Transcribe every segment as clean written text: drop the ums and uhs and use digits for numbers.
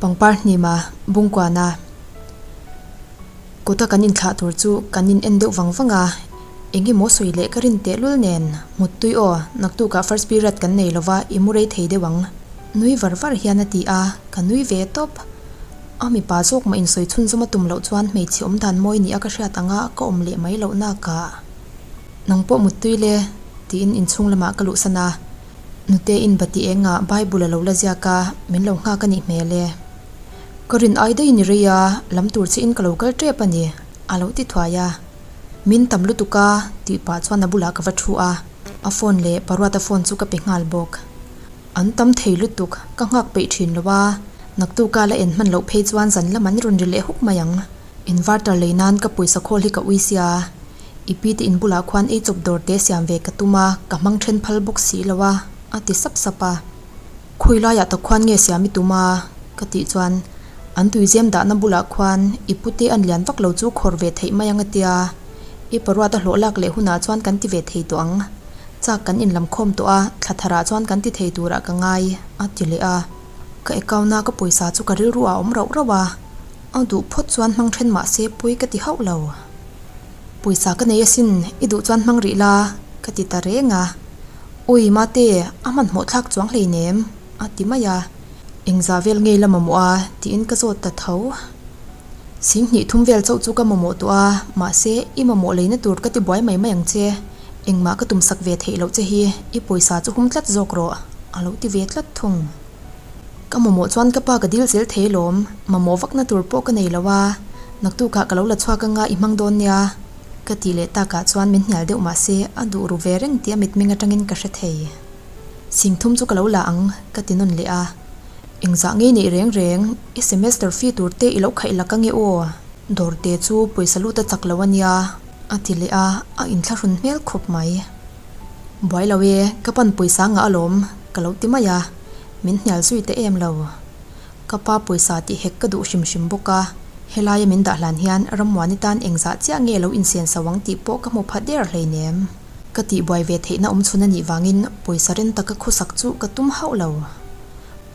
Pangpar hnima Bungkuana kawta kan inthlah tur chu kan in en deuh vang vang a, eng emaw sawi leh ka rin tehlul nen Muttui aw, naktukah first period kan nei lova i mu rei thei deuh ang. Nui var var hian a ti a, ka nui ve tawp. A mipa zawk mah insawi chhunzawm a tum loh chuan hmeichhe awm dan mawi nia ka hriat anga ka awm leh mai loh nakah nang pawh Muttui le tiin inchhung lamah ka luhsan a. Nute in bati engah Bible a lo la ziak a, min lo nghak a nih hmel e. Ka rin ai daih ni rei a, lam tur che in ka lo kal tep a ni, a lo ti thuai a. Min tam lutuk a, tih pah chuan a bulah ka va thu a, a phone leh Paruata phone chu ka pe nghal bawk. An tam thei lutuk, ka nghak peih thin lo a, naktuka la en hman loh phei chuan zan lam an rawn ri leh huk mai ang. Inverter lei nan ka pawisa khawl hi ka ui sia. I pi te in bulah khuan ei chawp dawr te siam ve ka tum a, ka hmang then phal bawk si lo a, a ti sap sap a. Khawi laiah tak khuan nge siam i tum a? ka tih chuan an tuizem dahna bulah khuan i pute an lian vak lo chu khawr ve theih mai ang a tia. I paruat a hlawh lak leh hunah chuan kan ti ve thei tawh ang. Chak kan inlam khawm tawh a, thla tharah chuan kan ti thei turah ka ngai, a ti leh a. Ka account-a ka pawisa chu ka rilru ah a awm rauh rauh a. A duh phawt chuan hmang then mah se pawi ka ti hauh lo. Pawisa ka nei asin, i duh chuan hmang rih la, ka ti ta reng a. Awi mate, a hmanhmawh thlak chuang hleinem, a ti mai a. Engzah vel ngei la mamawh a, tiin ka zawt ta tho. Sing hnih thum vel chauh chu ka mamawh tawh a, mahse i mamawh leina tur ka ti buai mai mai ang che. Engmah ka tumsak ve theih loh che hi, i pawisa chu hum tlat zawk rawh, a lo ti ve tlat thung. Ka mamawh chuan ka pa ka dil zel thei alawm, mamawh vakna tur pawh ka nei lo a, naktukah ka lo la chhuak anga i hmang dawn nia ka tih leh takah chuan min hnial deuh mah se a duh ru ve reng tih a mitmeng atangin ka hre thei. Singthum chu ka lo la ang ka ti nawn leh a, engzah ngei neih reng reng i semester fee tur te i lo khaih lak ange aw, dawr te chu pawisa lut a chak lo ania a ti leh a, a inthlahrun hmel khawp mai. Buai lo e, ka pan pawisa ngah alawm, ka lo ti mai a, min hnial zui ta em lo. Ka pa pawisa tih hek ka duh hrim hrim bawk a, helaia min dah hlan hian Rammuani tan engzah chiah nge lo insian so ang tih pawh ka hmu pha der hleinem. Ka tihbuai ve theihna awm chhun a nih vangin pawisa ren taka khusak chu ka tum hauh lo.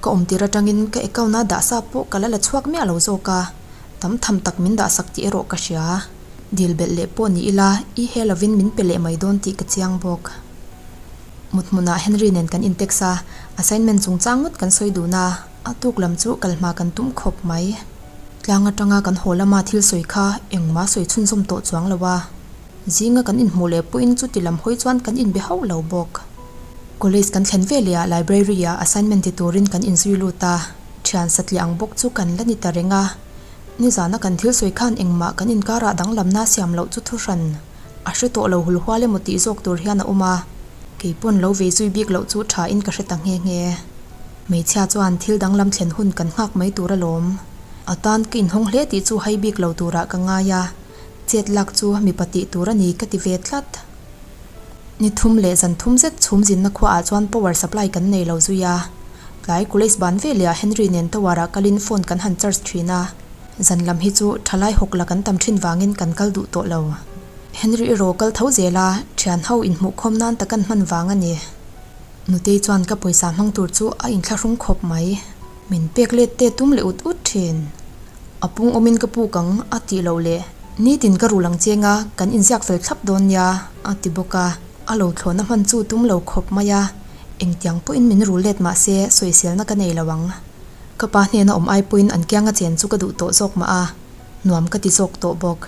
Ka awmtir atangin ka account a dah sa pawh ka la la chhuak miah lo zawk a, tam tham tak min dahsak tih erawh ka hria. Dil belh leh pawh ni ila, i he lovin min pe leh mai dawn tih ka chiang bawk. Mut hmunah Henry nen kan intext a, assignment chungchang ngawt kan sawi dun a, a tuk lam chu kal hma kan tum khawp mai. Tlang atanga kan haw lama thil sawi kha engmah sawi chhunzawm tawh chuang lo a, zinga kan inhmuh leh pawhin chuti lam hawi chuan kan inbe hauh lo bawk. College kan thlen ve leh ah library ah assignment ti turin kan inzui lut a, thian satliah ang bawk chu kan la ni ta reng a. Nizana kan thil sawi khan engmah kan inkarah danglamna siam loh chu thuhran a hre tawh lo hulhual emaw tih zawk tur hian a awm a, kei pawn lo vei zui bik loh chu tha in ka hre ta nghe nghe. Hmeichhia chuan thil danglam thlen hun kan nghak mai tur alawm. A tan ka inhawng hle tih chu hai bik lo turah ka ngai a, chet lak chu mipa tih tur a ni ka ti ve tlat. Ni thum leh zan thum zet chhum zinna khuaah chuan power supply kan nei lo zui a. Tlai college ban veleh ah Henry nen tower ah kalin phone kan han charge thin a. Zan lam hi chu thalai hawk la kan tam thin vangin kan kal duh tawh lo. Henry erawh kal tho zel a, thian ho inhmuhkhawm nan tak an hman vang a ni. Nutei chuan ka pawisa hmang tur chu a inthlahrung khawp mai. Min pek let te tum leh ut ut thin. A pung awmin ka puk ang a tih loh leh nitin ka rul ang cheng a, kan inziak fel thlap dawn nia a ti bawk a. A lo thlawhna hman chu tum lo khawp mai a, engtiang pawhin min rul let mah se sawiselna ka nei lo ang. Ka pa hnena awm ai pawhin an kianga chen chu ka duh tawh zawk mah a, nuam ka ti zawk tawh bawk.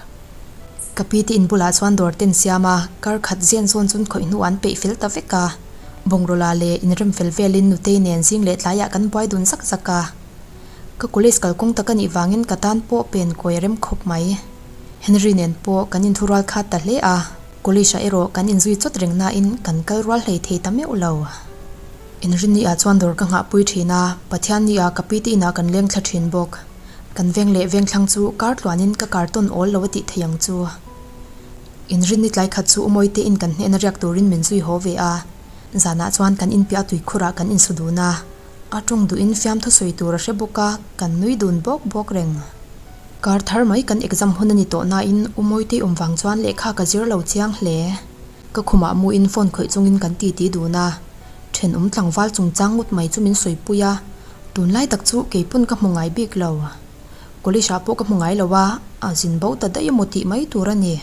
Ka pi te in bulah chuan dawr ten siam a, kar khat zen zawn chun khawih hnu an peih fel ta vek a. Bawngrawla leh inrem fel velin nutei nen zing leh tlaiah kan buai dun zak zak a. Ka college kalkawng tak a nih vangin ka tan pawh pen kawi a rem khawp mai. Henry nen pawh kan inthurual khat ta hle a, college ah erawh kan inzui chawt reng nain kan kal rual hlei thei ta meuh lo. Inrinni ah chuan dawr ka nghahpui thin a, Pathianni ah ka pi te inah kan leng thla thin bawk. Kan veng leh vengthlang chu kar tluanin ka kar tawn awl lo a tih thei ang chu. Inrinni tlai khat chu Umawi te in kan hnehna riak turin min zui haw ve a, zanah chuan kan inpiah tuikhurah kan insu dun a. A tawng duhin fiamthu sawi tur a hre bawk a, kan nui dun bawk bawk reng. Kar thar mai kan exam hun a ni tawh nain U Mawitei awm vang chuan lehkha ka zir lo chiang hle. Ka khumah muin phone khawih chungin kan titi dun a, thenawm tlangval chungchang ngawt mai chu min sawipui a. Tunlai tak chu kei pawn ka hmu ngai bik lo. College ah pawh ka hmu ngai lo a, a zin bo ta daih emaw tih mai tur a ni.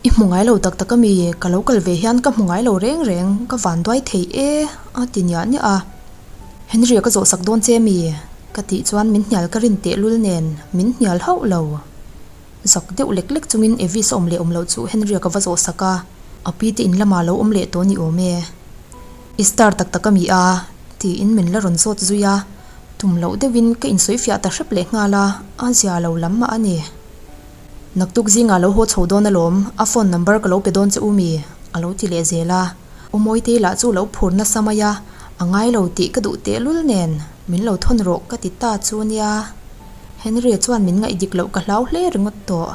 I hmu ngai lo tak tak ami? Ka lo kal ve hian ka hmu ngai lo reng reng, ka van duai thei e a ti niah niah a. Henry-a ka zawhsak dawn che ami? Ka tih chuan min hnial ka rin tehlul nen min hnial hauh lo. Zak deuh lek lek chungin Evis a awm leh awm loh chu Henry-a ka va zawhsak a, a pi te in lamah lo awm leh tawh ni awm e. I star tak tak ami a? Tiin min la rawn zawt zui a, tum loh deuhin ka insawi fiah ta hrep leh nghal a, a zia lo lam mah a ni. Naktuk zingah lo haw chho dawn alawm, a phone number ka lo pe dawn che u mi? A lo ti leh zel a, Awmawitei lah chu lo phur nasa mai a, a ngai lo tih ka duh tehlul nen min lo thawn rawh ka ti ta chu nia. Henry-a chuan min ngaih dik loh ka hlau hle ringawt tawh.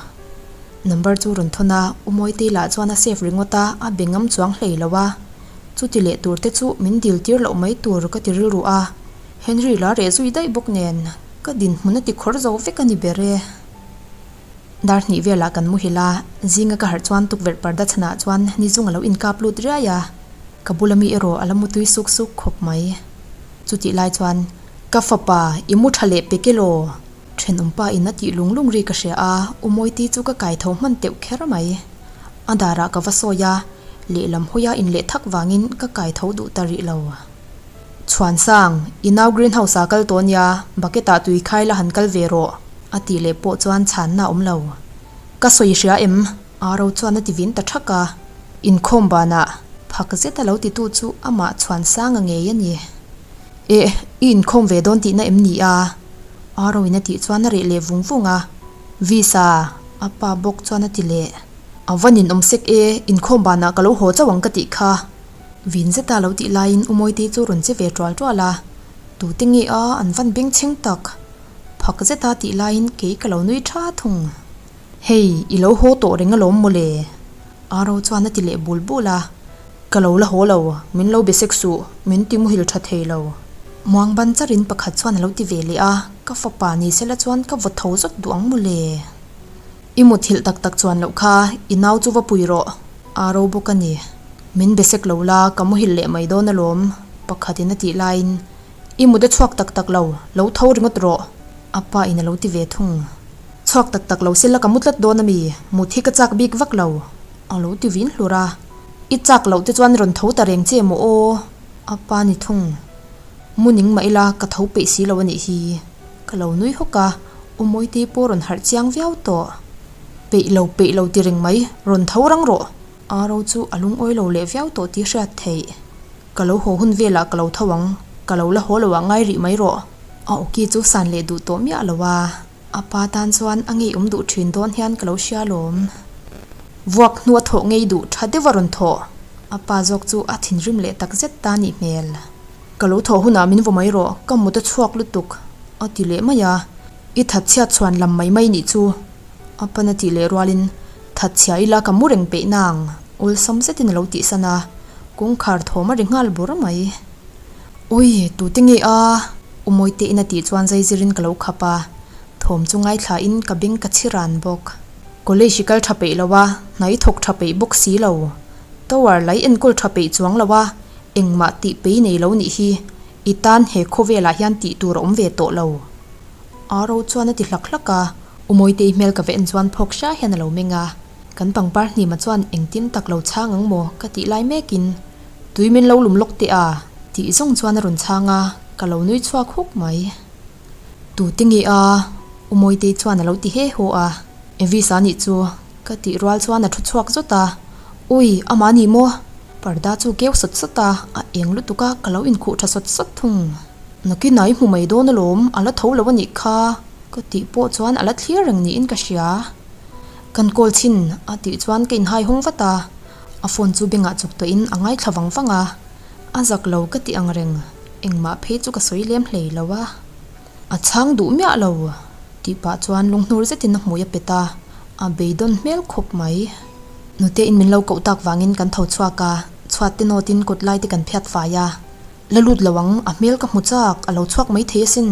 Number chu rawn thawn a, U Mawitei lah chuan a save ringawt a, a be ngam chuang hlei lo a. Chuti leh tur te chu min dil tir loh mai tur ka ti rilru a. Henry la reh zui daih bawk nen, ka dinhmun a ti khawr zo vek a ni ber e. Dar hnih velah kan muhil a, zinga ka harh chuan tukverh parda chhanah chuan nizung a lo inkap lut riai a. Ka bula mi erawh a la mutui suk suk khawp mai. Chutih lai chuan, Ka fapa, i mu tha leh pek elaw? Thenawmpa in a tih lung lung ri ka hria a, U Mawiti chu ka kai tho hman teuh kher mai. A darah ka va sawi a, lehlam hawia in leh thak vangin ka kai tho duh ta rih lo. Chhuansang, i nau greenhouse ah kal tawh nia, bucket ah tui khai la han kal ve rawh, a tih leh pawh chuan chhanna a awm lo. Ka sawi hria em? Aro chuan a ti vin ta thak a. Inkhawm banah phak zet a lo titu chu amah Chhuansanga ngei a ni. Eh, i inkhawm ve dawn tihna em ni a? Aro in a tih chuan a reh leh vung vung a. Visa, a pa bawk chuan a ti leh. A va ninawm sek e, inkhawm banah ka lo haw chauh ang ka tih kha. Vin zeta lo tih laiin U Mawitei chu rawn che ve tual tual a. Tute nge a, an van bengchheng tak. Phak zeta tih laiin kei ka lo nui tha thung. Hei, i lo haw tawh reng alawm mawle? Aro chuan a ti leh bul bul a. Ka lo la haw lo, min lo be sek suh, min ti muhil tha thei lo. Muang ban charin pakhat chuan a lo ti ve leh a, ka fapa ni sela chuan ka vaw tho zawt duh ang mawle. I muthilh tak tak chuan loh kha, i nau chu va pui rawh. Aro bawk a ni. Min be sek lo la, ka muhilh leh mai dawn alawm, pakhatin a tih laiin, I mut a chhuak tak tak lo, lo tho ringawt rawh, a pa in a lo ti ve thung. Chhuak tak tak lo sela ka mu tlat dawn a mi, mut hi ka chak bik vak lo, a lo ti vin hlur a. I chak loh te chuan rawn tho ta reng che maw aw? A pa ni thung. Mu ning mah ila ka tho peih si lo a nih hi. Ka lo nui hawk a, U Mawitei pawh rawn harh chiang viau tawh. Peih lo peih lo ti reng mai, rawn tho rang rawh. Aro chu a lungawi lo leh viau tawh tih hriat theih. Ka lo haw hun velah ka lo tho ang, ka lo la haw lo ah ngai rih mai rawh. A awki chu san leh duh tawh miah lo a, a pa tan chuan a ngeiawm duh thin dawn hian ka lo hria lawm. Vuak hnu a thawh ngei duh tha deuh a rawn thawh. A pa zawk chu a thinrim leh tak zet ta nih hmel. Ka lo thawh hunah min vaw mai rawh, ka mut a chhuak lutuk, a ti leh mai a. I thatchhiat chhuan lam mai mai nih chu, a pan a tih leh rualin Thatchhia ila ka mu reng peih nang, awlsam zetin a lo tihsan a, kawngkhar thawm a ri nghal bur mai. Ui, tute nge a? U Mawitein a tih chuan zaizirin ka lo khap a, thawm chu ngaithlain ka beng ka chhi ran bawk. College i kal tha peih lo a, hna i thawk tha peih bawk si lo. Tower lai enkawl tha peih chuang lo a, engmah tih pei nei lo nih hi, i tan he khawvelah hian tih tur a awm ve tawh lo. Aro chuan a ti hlak hlak a. U Mawitei hmel ka va en chuan phawk hria hian a lo meng a, kan pangpar hnima chuan engtin tak lo chhang ang maw ka tih lai mekin tui min lo lum lawk teh a tih zawng chuan a rawn chhang a, ka lo nui chhuak huk mai. Tute nge a? U Mawitei chuan a lo ti he haw a, Evis a nih chu ka tih rual chuan a thu chhuak zawt a, Ui, amah ni maw? Parda chu keu sawt sawt a, a eng lutuk a, ka lo inkhuh tha sawt sawt thung. Nakinah i hmu mai dawn alawm, a la tho lo a nih kha. Ka tih pawh chuan a la thlir reng niin ka hria. Kan call chhin a tih chuan ka inhai hawng vat a, a phone chu bengah chuk tawhin a ngaithla vang vang a, a zak lo ka ti ang reng, engmah phei chu ka sawi lem hlei lo a. A chhang duh miah lo tih pah chuan lunghnur zetin a hmui a pet a, a beidawn hmel khawp mai. Nute in min lo koh tak vangin kan tho chhuak a, chhuat te nawtin kawt lai te kan phiat fai a. La lut lo ang, a hmel ka hmu chak, a lo chhuak mai thei asin.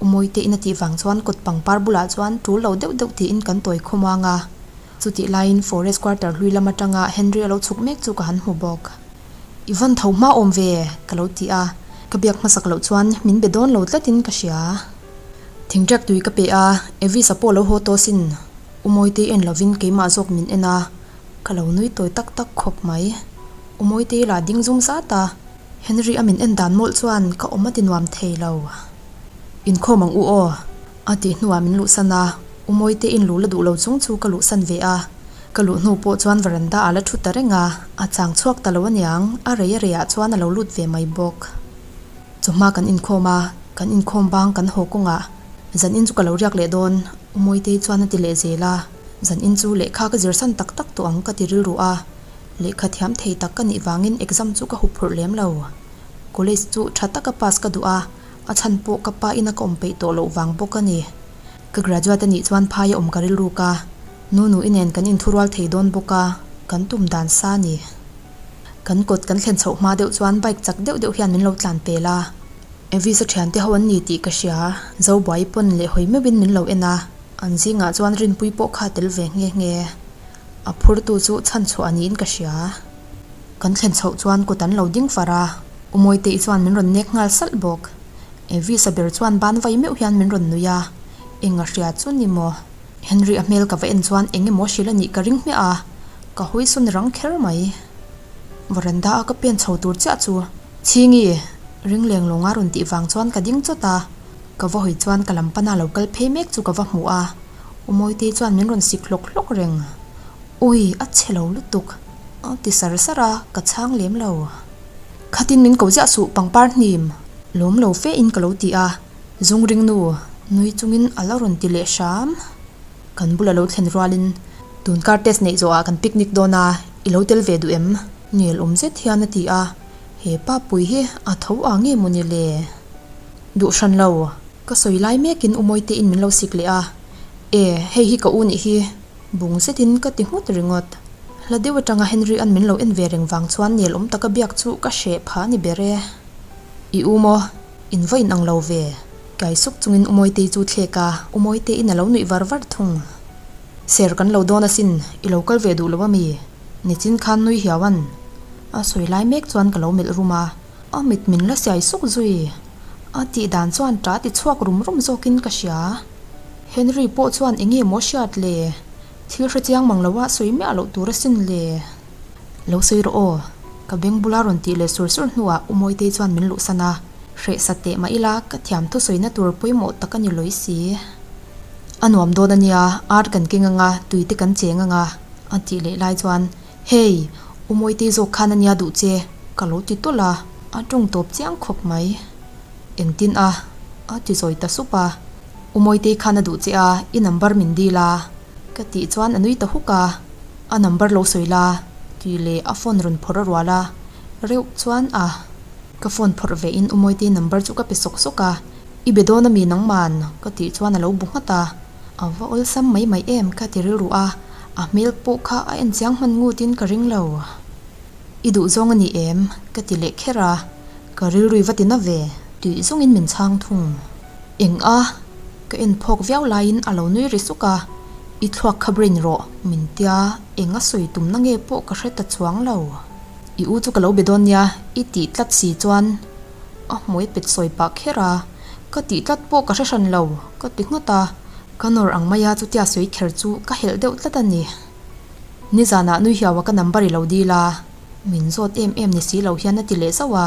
U Mawite in a tih vang chuan kawt pangpar bulah chuan tul lo deuh deuh tiin kan tawi khawm ang a. Chutih laiin Forest Quarter hlui lam atanga Henry a lo chhuk mek chu ka han hmu bawk. I van tho hma awm ve, ka lo ti a. Ka biak hmasak loh chuan min be dawn lo tlatin ka hria. Thingṭek tui ka pe a, Evis-a pawh lo haw tawh sin. U Mawitei en lovin keimah zawk min en a, ka lo nui tawi tak tak khawp mai. U Mawitei lah ding zum zat a, Henry-a min en dan mawlh chuan ka awm a ti nuam thei lo. Inkhawm ang u aw, a tih hnuah min luhsan a, U Mawiteiin lu la duh lo chung chu ka luhsan ve a. Ka luh hnu pawh chuan veranda ah la thu ta reng a, a chang chhuak ta lo aniang, a rei a reiah chuan a lo lut ve mai bawk. Chawhma kan inkhawm a, kan inkhawm bang kan haw kawngah zan in chu ka lo riak leh dawn, U Mawitei chuan a ti leh zel a, zan in chu lehkha ka zir san tak tak tawh ang ka ti rilru a, lehkha thiam thei tak ka nih vangin exam chu ka huphurh lem lo. College chu tha taka pass ka duh a, a chhan pawh ka pa ina ka awm peih tawh loh vang bawk a ni. Ka graduate a nih chuan phai a awm ka rilruk a, Nunu i nen kan inthurual thei dawn bawk a, kan tum dan sa a ni. Kan kawt kan thlen chhoh hma deuh chuan bike chak deuh deuh hian min lo tlan pel a. Evis-a thiante ho an ni tih ka hria, Zobuai pawn leh hawi meuhin min lo en a, an zingah chuan Rinpui pawh kha a tel ve nghe nghe. A phurtu chu chhanchhuah a niin ka hria. Kan thlen chhoh chuan kut an lo ding far a, U Mawitei chuan min rawn nek nghal salh bawk. Evis-a ber chuan ban vai meuh hian min rawn nui a, eng a hria chu ni maw? Henry a hmel ka va en chuan eng emaw hrilh a nih ka ring hmiah a, ka hawi sawn rang kher mai. Veranda a ka pen chho tur chiah chu Chhingi! Ring leng lawnga rawn tih vang chuan ka ding chawt a, ka va hawi chuan ka lam pana lo kal phei mek chu ka va hmu a, U Mawitei chuan min rawn sik hlawk hlawk reng. Ui, a chhe lo lutuk! A ti sar sar a, ka chhang lem lo. Khatin min ko ziah suh pangpar hnim! Lawm lo fe in ka lo ti a. Zung ring nu, nui chungin a la rawn ti leh hram. Kan bula lo thlen rualin, Tun kar test neih zawhah kan picnic dawn a, i lo tel ve duh em? Nel awm zet hian a ti a, he pa pui hi a tho a nge maw ni le? Duh hran lo, ka sawi lai mekin U Mawitein min lo sik leh a, E, hei hi ka u nih hi, bung zetin ka ti nghut ringawt. Hla deuh atanga Henry-a'n min lo en ve reng vang chuan nel awm taka biak chu ka hreh phah a ni ber e. I u maw? In va in ang lo ve. Kai suk chungin U Mawitei chu thlek a, U Mawiteiin a lo nuih var var thung. Ser kan lo dawn asin, i lo kal ve duh lo ami? Nichin khan nui hiau an. A sawi lai mek chuan ka lo melh rum a, a mit min la siai suk zui. A tih dan chuan ṭah ti chhuak rum rum zawkin ka hria. Henry pawh chuan enge maw hriat le? Thil hrechiang mang loa sawi miah loh tur asin le. Lo sawi rawh aw. Ka beng bula rawn tih leh sur sur hnuah U Mawitei chuan min luhsan a, hreh sa teh mah ila ka thiam thusawina tur pawimawh tak a ni lawi si. A nuam dawn a nia, ar kan keng anga, tui te kan cheng anga, a tih leh lai chuan, Hey, U Mawitei zawk khan a nia duh che, ka lo ti tawlh a, a tawng tawp chiang khawp mai. Engtin a? a ti zawi ta sup a. U Mawitei khan a duh che a, i number min dil a, ka tih chuan a nui ta huk a. A number lo sawi la tih leh a phone rawn phawrh a rual a, reuh chuan a. Ka phone phawrh ve in U Mawitei number chu ka pe sawk sawk a, I be dawn ami nangman? ka tih chuan a lo bu nghat a, a va awlsam mai mai em ka ti rilru a, a hmel pawh kha a en chiang hman ngut in ka ring lo. I duh zawng a ni em? ka ti leh kher a, ka rilrui va ti na ve. Tih zawng in min chhang thung. Eng a? Ka en phawk viau laiin a lo nui ri suk a, I thluak kha brain rawh, min tia eng a sawi tumna nge pawh ka hre ta chuang lo. I u chu ka lo be dawn nia, i tih tlat si chuan a hmui pet sawi pah kher a, ka tih tlat pawh ka hre hran lo, ka ti ngawt a, ka nawr ang maia chutia sawi kher chu ka helh deuh tlat a ni. Nizanah nui hiau a ka number i lo dil a, min zawt em em ni si lo hian a ti leh zauh a,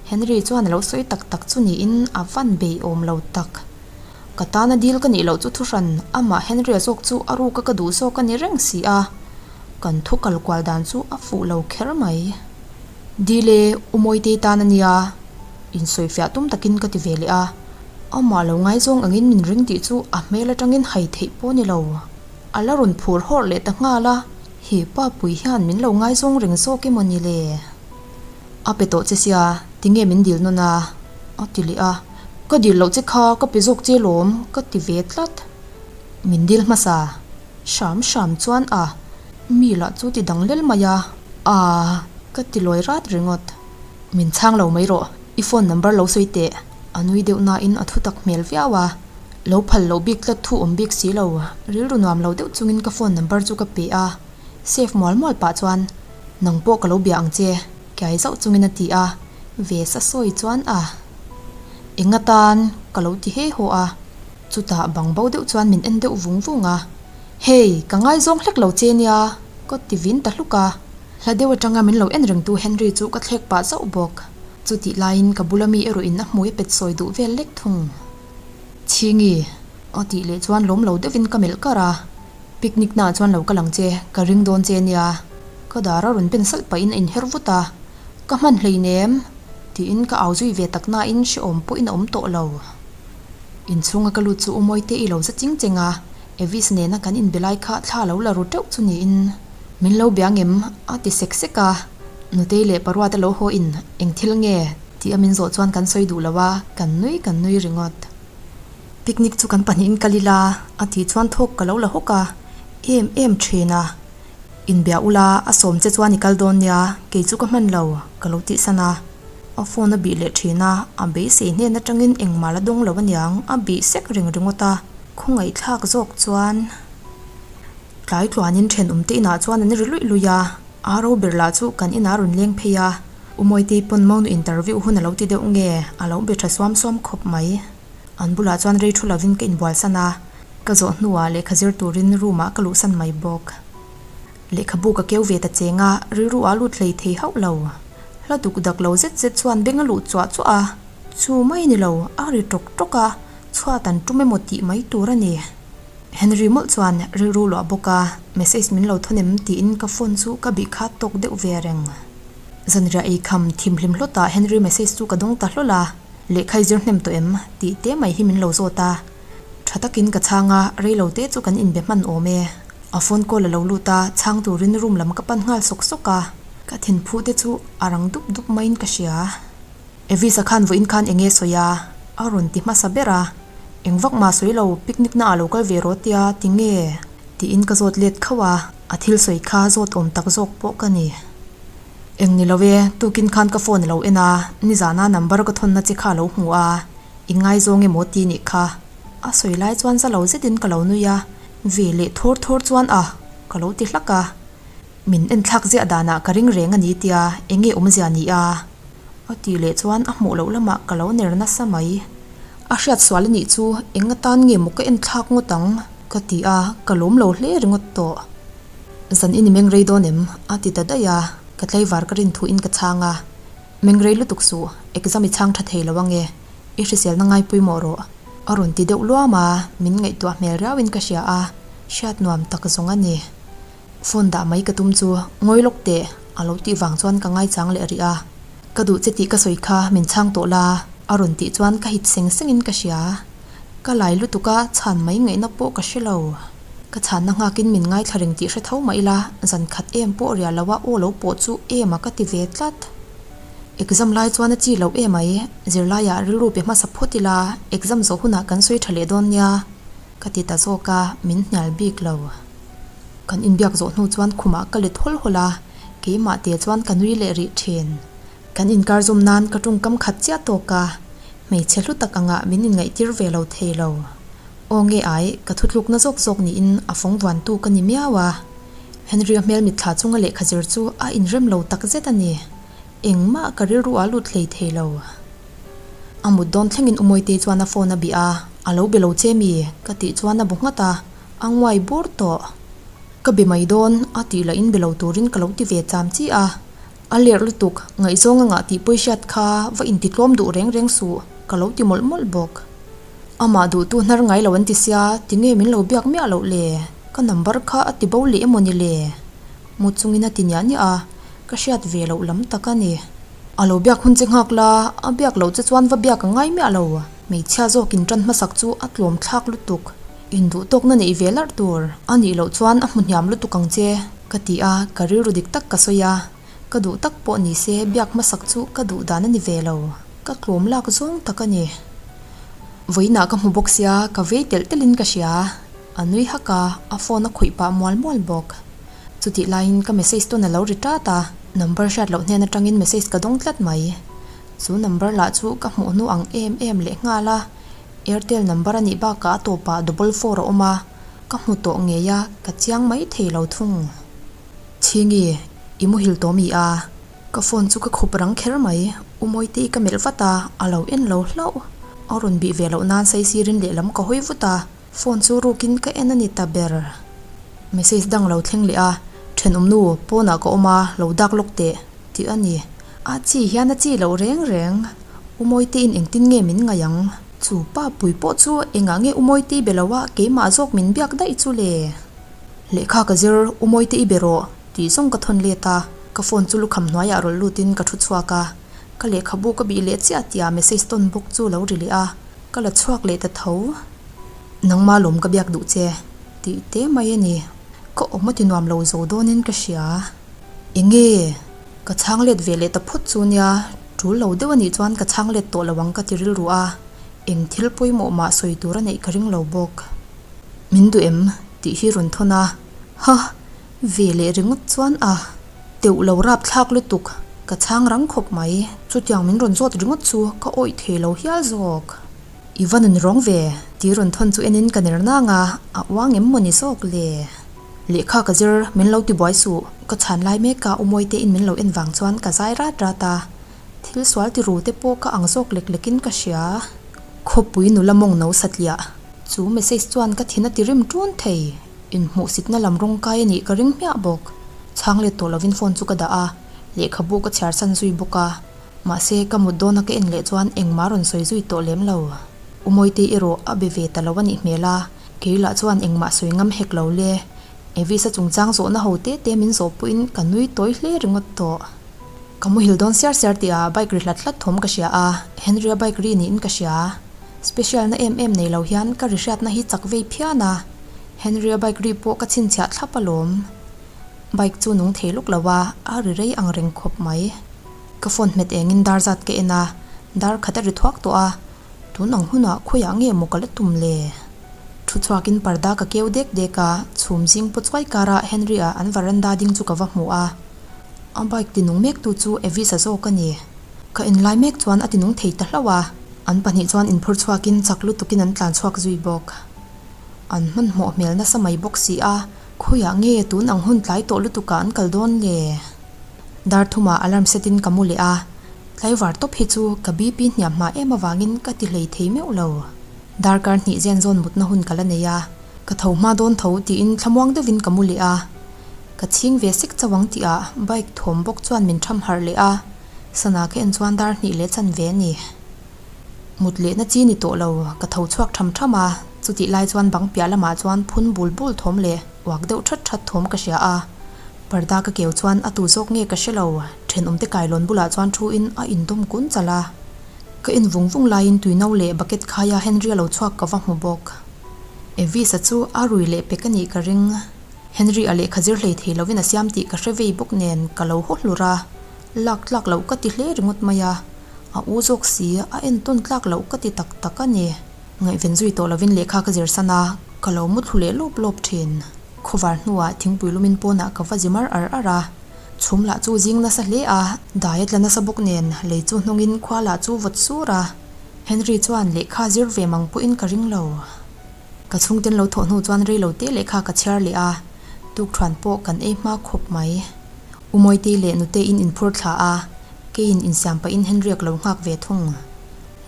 Henry chuan a lo sawi tak tak chu niin a van bei awm lo tak. Ka tana dil ka nih loh chu thuhran amah Henry-a zawk chu a ruka ka duh zawk a ni reng si a, kan thu kal kual dan chu a fuh lo kher mai. Dil e, U Mawitei tan a nia, insawifiah tum takin ka ti ve leh a, amah lo ngaizawng angin min ring tih chu a hmel atangin hai theih pawh a ni lo. A la rawn phur hawrh leh ta nghal a, he pa pui hian min lo ngaizawng reng zawk emaw ni le? A pe tawh che sia, tinge min dil nawn a? A ti leh a, Ka dil loh che kha ka pe zawk che lawm ka ti ve tlat. Min dil hmasa hram hram chuan a mi lah chu ti dang lel mai a, Aaa ka ti lawi rat ringawt. Min chhang lo mai rawh, i phone number lo sawi teh. A nui deuh nain a thutak hmel viau a, lo phal loh bik tlat thu awm bik si lo, rilru nuam lo deuh chungin ka phone number chu ka pe a, save mual mual pah chuan Nang pawh ka lo bia ang che, kiai zauh chungin a ti a. Ve sa sawi chuan a eng atan ka lo ti he haw a, chutah bang bo deuh chuan min en deuh vung vung a, Hey, ka ngaizawng hlek lo che nia, ka ti vin ta hluk a. Hla deuh atanga min lo en rengtu Henry chu ka thlek pah zauh bawk. Chutih laiin ka bula mi erawh in a hmui a pet sawi duh vel lek thung. Chhingi, a tih leh chuan lawm lo deuhin ka melh kar a, Picnic naah chuan lo kal ang che, ka ring dawn che nia. Ka dar a rawn pen salh pahin a inher vut a, Ka hman hleinem, tiin ka au zui ve tak nain hrehawm pawhin a awm tawh lo. Inchhunga ka lut chu U Mawite i lo za ching cheng a, Evis nena kan inbe lai kha thla lo la ru teuh chu niin min lo bia ngem a ti sek sek a, Nutei leh Paruata lo haw in eng thil nge tih a min zawh chuan kan sawi duh lo a, kan nui kan nui ringawt. Picnic chu kan pahnihin kal ila a tih chuan thawk ka lo la hawk a, em em thin a. Inbia ula a sawm che chuan i kal dawn nia, kei chu ka hman lo ka lo tihsan a. A phone a bih leh thin a, a beisei hnen atangin engmah la dawng lo aniang a bih sek reng ringawt a. Khawngaihthlak zawk chuan tlai tluanin thenawm te inah chuan an ri luih luih a, a ro ber lah chu kan inah a rawn leng phei a, U Mawitei pawn Monu interview hun a lo ti deuh nge a lo be tha suam suam khawp mai. An bulah chuan rei thu lovin ka inbualsan a, ka zawh hnuah lehkha zir turin room ah ka luhsan mai bawk. Lehkhabu ka keu ve ta cheng a, rilru ah lut hlei thei hauh lo. Hla duk dak lo zet zet chuan beng a luh chuah chuah a, chu mai ni lo, a ri tawk tawk a, Chhuat an tum emaw tih mai tur a ni. Henry mawlh chuan rilru luah bawk a, message min lo thawn em tiin ka phone chu ka bih kha tawk deuh ve reng. Zanriah ei kham thim hlim hlawtah Henry message chu ka dawng ta hlawl a, lehkha i zir hnem tawh em tih te mai hi min lo zawt a. Tha takin ka chhang a, rei lo te chu kan inbe hman awm e. A phone call a lo lut a, chhang turin room lam ka pan nghal sawk sawk a, ka thinphu te chu a rang dup dup maiin ka hria. Evisa khan vawiin khan eng nge sawi a? A rawn ti hmasa ber a. Eng vak mah sawi lo, picnic na ah lo kal ve rawh tia ti nge? Tiin ka zawt let khauh a, a thil sawi kha zawt awm tak zawk pawh ka ni. Eng ni lo e, tukin khan ka phone a lo en a, nizana number ka thawnna che kha a lo hmu a, i ngaizawng emaw ti nih kha. A sawi lai chuan za lo zetin ka lo nui a, ve leh thawr thawr chuan a, ka lo ti hlak a. Min enthlak ziah danah ka ring reng a ni tia, eng nge awmzia ni a? A tih leh chuan a hmuh loh lamah ka lo ner nasa mai. A hriat sual a nih chu eng atan nge maw ka en thlak ngawt ang? Ka ti a, ka lawm lo hle ringawt tawh. Zan i ni meng rei dawn em? A ti ta daih a, ka tlaivar ka rin thuin ka chhang a. Meng rei lutuk suh, exam i chhang tha thei lo ange, i hriselna ngai pawimawh rawh. A rawn ti deuh luam a, min ngaihtuah hmel riauin ka hria a, hriat nuam tak zawng a ni. Phone dah mai ka tum chu ngawi lawk teh a lo tih vang chuan ka ngaichang leh rih a. Ka duh che tih ka sawi kha min chhang tawh la a rawn tih chuan ka hit seng seng in ka hria. Ka lai lutuk a chhan mai ngaihna pawh ka hre lo. Ka chhanna nghakin min ngaithla reng tih hre tho mah ila zan khat em pawh riah lo a aw lo pawh chu em a ka ti ve tlat. Exam lai chuan a chi loh em ai, zirlaiah rilru pe hmasa phawt ila exam zawh hunah kan sawi tha leh dawn nia ka ti ta zawk a, min hnial bik lo. Kan inbiak zawh hnu chuan khumah ka let hawl hawl a, keimah te chuan ka nui leh rih thin. Kan inkar zawm nan ka tawngkam khat chiah tawk a, hmeichhe hlu tak angah min inngaihtir ve lo thei lo. Aw nge ai, ka thutlukna zawk zawk niin a fawng vuantu ka ni miau a. Henry-a hmel mitthla chunga lehkha zir chu a inrem lo tak zet a ni. Engmah ka rilru ah lut hlei thei lo. A mut dawn thlengin U Mawitei chuan a phone a bih a, a lo be lo che mi? ka tih chuan a bu nghat a. A nguai bur tawh. Ka be mai dawn, a tih lah in be lo turin ka lo ti ve cham chi a. A lerh lutuk, ngaihzawng a ngah tih pawi hriat kha va inti tlawm duh reng reng suh, ka lo ti mawlh mawlh bawk. Amah duhtu hnar ngai lo an ti sia, tinge min lo biak miah loh le? Ka number kha a ti bo leh emaw ni le? Mu chungin a ti niah niah a, ka hriat ve loh lam tak a ni. A lo biak hun che nghak la, a biak loh che chuan va biak a ngai miah lo. Hmeichhia zawkin tan hmasak chu a tlawm thlak lutuk. Induh tawkna neih ve larh tur a nih loh chuan a hmu hniam lutuk ang che, ka ti a, ka rilru dik tak ka sawi a, ka duh tak pawh ni se biak hmasak chu ka duh dan a ni ve lo, ka tlawm lak zawng tak a ni. Vawiinah ka hmu bawk sia, ka vei telh telhin ka hria, a nui hak a, a phone a khawih pah mual mual bawk. Chutih laiin ka message tawn a lo ri tat a, number hriat loh hnen atangin message ka dawng tlat mai. Chu number lah chu ka hmuh hnu ang em em leh nghal a. Airtel number a nih bakah a tawpah double four a awm a, ka hmu tawh ngei a, ka chiang mai thei lo thung. Chhingi, i muhil tawh mi a? Ka phone chu ka khup rang kher mai. U Mawitei ka melh vat a, a lo en lo hlauh. A rawn bih ve loh nan saisirin lehlam ka hawi vut a, phone chu rukin ka en a ni ta ber. Message dang lo thleng leh a, Thenawmnu, pawnah ka awm a, lo dak lawk teh, tih a ni. A chi hian a chi loh reng reng. U Mawiteiin engtin nge min ngaih ang? Chu pa pui pawh chu engah nge U Mawitei be lo a, keimah zawk min biak daih chu le? Lehkha ka zir, U Mawitei i be rawh, tih zawng ka thawn let a, ka phone chu lukham hnuaiah rawlh lutin ka thu chhuak a, ka lehkhabu ka bih leh chiah tihah message tawn bawk chu lo ri leh a, ka la chhuak leh ta tho. Nangma lawm ka biak duh che, tih te mai a ni. Ka awm a ti nuam lo zo dawnin ka hria. Enge? Ka chhang let ve leh ta phawt chu nia, tul lo deuh a nih chuan ka chhang let tawh lo ang ka ti rilru a, eng thil pawimawh mah sawi tur a neih ka ring lo bawk. Min duh em? tih hi rawn thawn a, Ha! Ve leh ringawt chuan a teuh lo rap thlak lutuk, ka chhang rang khawp mai, chutiang min rawn zawt ringawt chu ka awih thei lo hial zawk. I va nun rawng ve, tih rawn thawn chu enin ka ner nang a, a uang em maw ni zawk le? Lehkha ka zir, min lo ti buai suh, ka chhan lai mek a Umawi te in min lo en vang chuan ka zai rat rat a, thil sual ti ru te pawh ka ang zawk lek lek in ka hria. Khawpui nula mawng no satliah, chu message chuan ka thin a ti rim ṭun thei, inhmuhsitna lam rawng kai a nih ka ring hmiah bawk. Chhang let tawh lovin phone chu ka dah a, lehkhabu ka chhiar san zui bawk a. Mahse, ka mut dawna ka en leh chuan engmah rawn sawi zui tawh lem lo. U Mawitei erawh a be ve ta lo a nih hmel a, kei lah chuan engmah sawi ngam hek lo le. Evis-a chungchang zawhna ho te te min zawh pawhin ka nui tawi hle ringawt tawh. Ka muhil dawn siar siar tihah bike ri hlat hlat thawm ka hria a, Henry-a bike ri niin ka hria. Special na em em nei lo hian ka ri hriatna hi chak vei phian a, Henry-a bike ri pawh ka chhinchhiah thlap alawm. Bike chu nung thei luk lo a, a ri rei ang reng khawp mai. Ka phone hmet engin dar zat ka en a, dar khat a ri thuak tawh a, tun ang hunah khawiah nge maw ka la tum le? Thu chhuakin parda ka keu dek dek a, chhum zing paw chuai karah Henry-a an varanda ding chu ka va hmu a. A bike tinung mektu chu Evis-a zawk a ni. Ka en lai mek chuan a tinung thei ta hlauh a, an pahnih chuan inphur chhuakin chak lutukin an tlan chhuak zui bawk. An hmanhmawh hmel nasa mai bawk si a, khawiah nge tun ang hun tlai tawh lutukah an kal dawn le? Dar thumah alarm set in ka mu leh a, tlaivar tawp hi chu ka BP hniam hma em avangin ka ti hlei thei meuh lo. Darkar hnih zen zawn mutna hun ka la nei a, ka tho hma dawn tho tiin thlamuang deuhin ka mu leh a. Ka chhing ve sek chauh ang tihah bike thawm bawk chuan min tham harh leh a, sana ka en chuan dar hnih leh chan ve a ni. Mut lehna chi ni tawh lo, ka tho chhuak tham tham a, chutih lai chuan bang piah lamah chuan phun bul bul thawm leh uak deuh that that thawm ka hria a. Parda ka keu chuan a tu zawk nge ka hre lo, thenawmte kailawn bulah chuan thu in a indawm kun chalh a. Ka en vung vung laiin tuino leh bucket khaia Henry-a lo chhuak ka va hmu bawk. Evis-a chu a rui leh pek a nih ka ring. Henry-a lehkha zir hlei thei lovin a siam tih ka hre vei bawk nen ka lo haw hlur a, lak tlak loh ka ti hle ringawt mai a. A u zawk si, a entawn tlak loh ka ti tak tak a ni. Ngaihven zui tawh lovin lehkha ka zir san a, ka lo mu thlu leh lawp lawp thin. Khawvar hnuah thingpui lumin pawnah ka va zi mar ar ar a, chhum lah chu zing nasa hle a, dai a tla nasa bawk nen lei chu hnawngin khua lah chu vawt sur a, Henry chuan lehkha zir ve mang pawhin ka ring lo. Ka chhungten lo thawh hnu chuan rei lo te lehkha ka chhiar leh a, tukthuan pawh kan ei hma khawp mai. U Mawitei leh Nuteiin inphur thla a, keiin insiam pahin Henry-a ka lo nghak ve thung.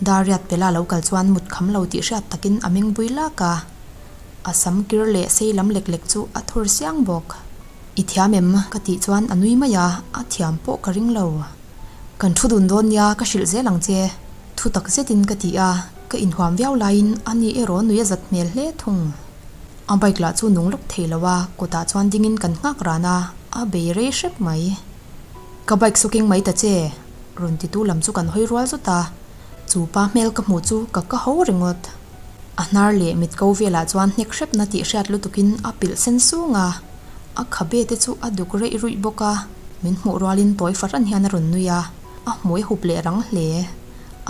Dar riat pela lo kal chuan mut kham lo tih hriat takin a meng bui lak a. A sam kir leh sei lam lek lek chu a thur siang bawk. I thiam em? ka tih chuan a nui mai a, a thiam pawh ka ring lo. Kan thu dun dawn nia ka hrilh zel ang che, thu tak zetin ka ti a, ka inhuam viau laiin a ni erawh nui a zat hmel hle thung. A bike lah chu nung lawk thei lo a, kawtah chuan dingin kan nghak ran a, a bei rei hrep mai. Ka bike saw keng mai ta che, rawn titu lam chu kan hawi rual zut a, chu pa hmel ka hmuh chu ka ka ho ringawt. A hnar leh mit ko velah chuan hnek hrepna tih hriat lutukin a pilh sen sung a, a khabe te chu a duk reih ruih bawk a, min hmuh rualin tawi fahran hian a rawn nui a, a hmui hup leh rang hle.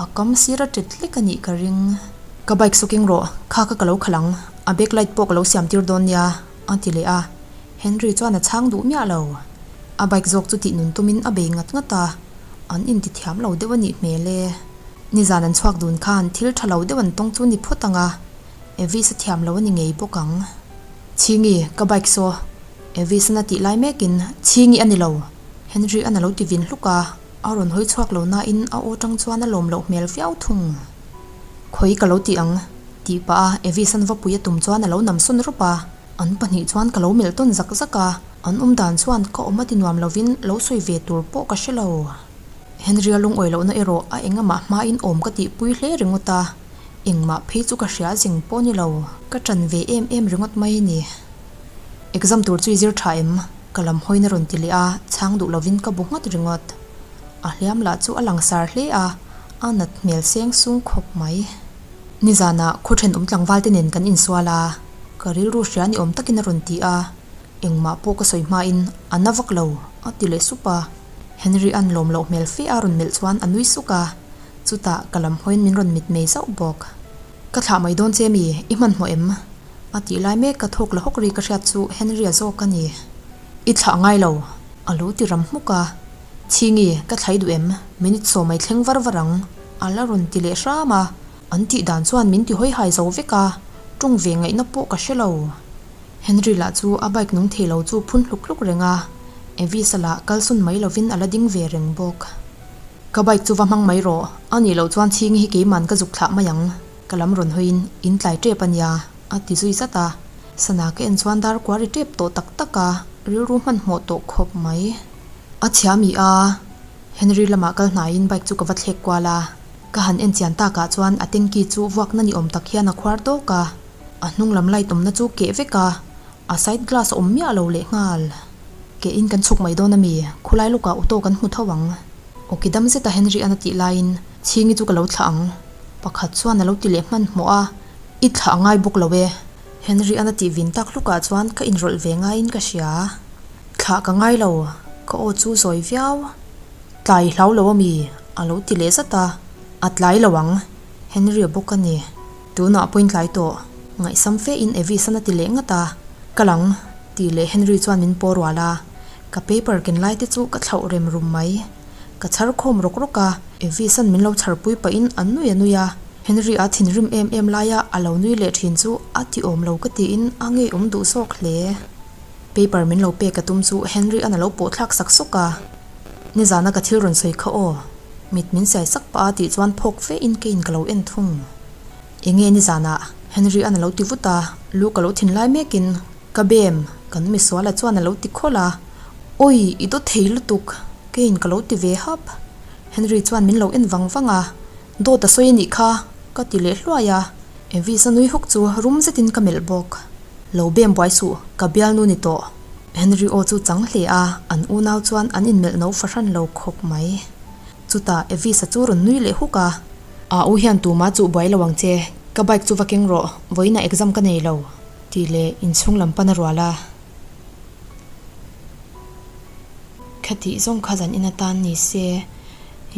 A kam sir a ṭet hlek a nih ka ring. Ka bike saw keng rawh, kha kha ka lo khalh ang, a back light pawh ka lo siam tir dawn nia, a ti leh a. Henry chuan a chhang duh miah lo. A bike zawk chu tih nun tumin a bei ngat ngat a, an inti thiam lo deuh a nih hmel e. Nizan an chhuak dun khan thil tha lo deuh an tawng chu ni phawt ang a, Evis a thiam lo a ni ngei bawk ang. Chhingi, ka bike saw. Evis-an a tih lai mekin, Chhingi a ni lo! Henry-an a lo ti vin hluk a, A rawn hawi chhuak lo nain a aw tang chuan a lawm loh hmel viau thung. Khawi ka lo ti ang, tih pah a Evis-a'n vapui a tum chuan a lo nam sawn rawp a. An pahnih chuan ka lo melh tawn zak zak a, an awm dan chuan ka awm a ti nuam lovin lo sawi ve tur pawh ka hre lo. Henry-a lungawi lohna erawh a engamah hmain awm ka tihpui hle ringawt a, engmah phei chu ka hria zing pawh ni lo, ka ṭan ve em em ringawt mai a ni. Exam tur chu i zir ṭha em? Ka lam hawiin a rawn ti leh a, chhang duh lovin ka bu nghat ringawt. A hliam lah chu a langsar hle a, a nat hmel seng sung khawp mai. Nizanah khaw ṭhenawm tlangval te nen kan insual a, ka rilru hria ni awm takin a rawn ti a, engmah pawh ka sawi hmain a na vak lo, a ti leh sup a. Henry-a'n lawm loh hmel fe a rawn melh chuan a nui suk a, chutah ka lam hawiin min rawn mitmei zauh bawk. Ka thlah mai dawn che mi, i hmanhmawh em? A tih lai mek ka thawk la hawk ri ka hriat chu Henry-a zawk a ni. I thlah ngai lo, a lo ti ram hmuk a. Chhingi, ka thlai duh em? Minute sawmai thleng var var ang, a la rawn ti leh hram a. An tih dan chuan min ti hawi hai zo vek a, tawng ve ngaihna pawh ka hre lo. Henry lah chu a bike nung thei lo chu phun hluk hluk reng a, Evis-a lah kalsawn mai lovin a la ding ve reng bawk. Ka bike chu va hmang mai rawh, a nih loh chuan Chhingi hi keiman ka zuk thlah mai ang. Ka lam rawn hawiin in tlai tep a nia, a ti zui zat a. Sana ka en chuan dar kua ri tep tawh tak tak a, rilru hmanhmawh tawh khawp mai. A chhia mi a, Henry lamah kal hnaiin bike chu ka va thlek kual a. Ka han en chian takah chuan a tanky chu vuakna ni awm tak hian a khuar tawk a, a hnung lam light awmna chu keh vek a, a side glass a awm miah lo leh nghal. Keh in kan chhuk mai dawn a mi, khulai lukah auto kan hmu tho ang. Awki dam zeta Henry an a tih laiin Chhingi chu ka lo thlah ang. Pakhat chuan a lo ti leh hmanhmawh a, I thlah a ngai bawk lo e. Henry an a tih vin tak hlukah chuan ka inrawlh ve ngaiin ka hria. Thlah ka ngai lo, ka aw chu zawi viau. Tlai hlau lo a mi? A lo ti leh zat a, a tlai lo ang. Henry a bawk a ni. Tunah pawhin tlai tawh. Ngaihsam fe in Evis an a ti leh ngat a, Kal ang, tih leh Henry chuan min paw rual a. Ka paper ken lai te chu ka thlauh rem rum mai. Ka chhar khawm rawk rawk a, Evis-a'n min lo chharpui pahin a nui a nui a, Henry-a thinrim em em laia a lo nui leh thin chu a ti awm lo ka tiin a ngeiawm duh zawk hle. Paper min lo pek a tum chu Henry-a'n a lo pawh thlak sak sawk a, Nizana ka thil rawn sawi kha aw, mit min siai sak pah a tih chuan phawk fe in keiin ka lo en thung. Enge nizanah? Henry-a'n a lo ti vut a, lu ka lo thin lai mekin Ka bem, kan misuala chuan a lo ti khawlh a, Awi, i dawt thei lutuk, keiin ka lo ti ve hap. Henry chuan min lo en vang vang a, Dawt a sawi a nih kha, ka ti leh hluai a, Evis a nui hawk chu rum zetin ka melh bawk. Lo bem buai suh, ka bialnu ni tawh. Henry aw chu chang hle a, an unau chuan an inmelh no fahran lo khawp mai. Chutah Evis-a chu rawn nui leh huk a. A u hian tumah chuh buai lo ang che, ka bike chu va keng rawh, vawiinah exam ka nei lo. Tih leh inchhung lam pan a rual a. Khatih zawng kha zan in atan ni se,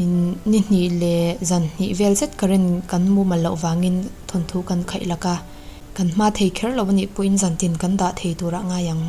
in ni hnih leh zan hnih vel zet current kan mumal loh vangin thawnthu kan khaih lak a, kan hma thei kher lo a nih pawhin zan tin kan dah thei turah ngai ang.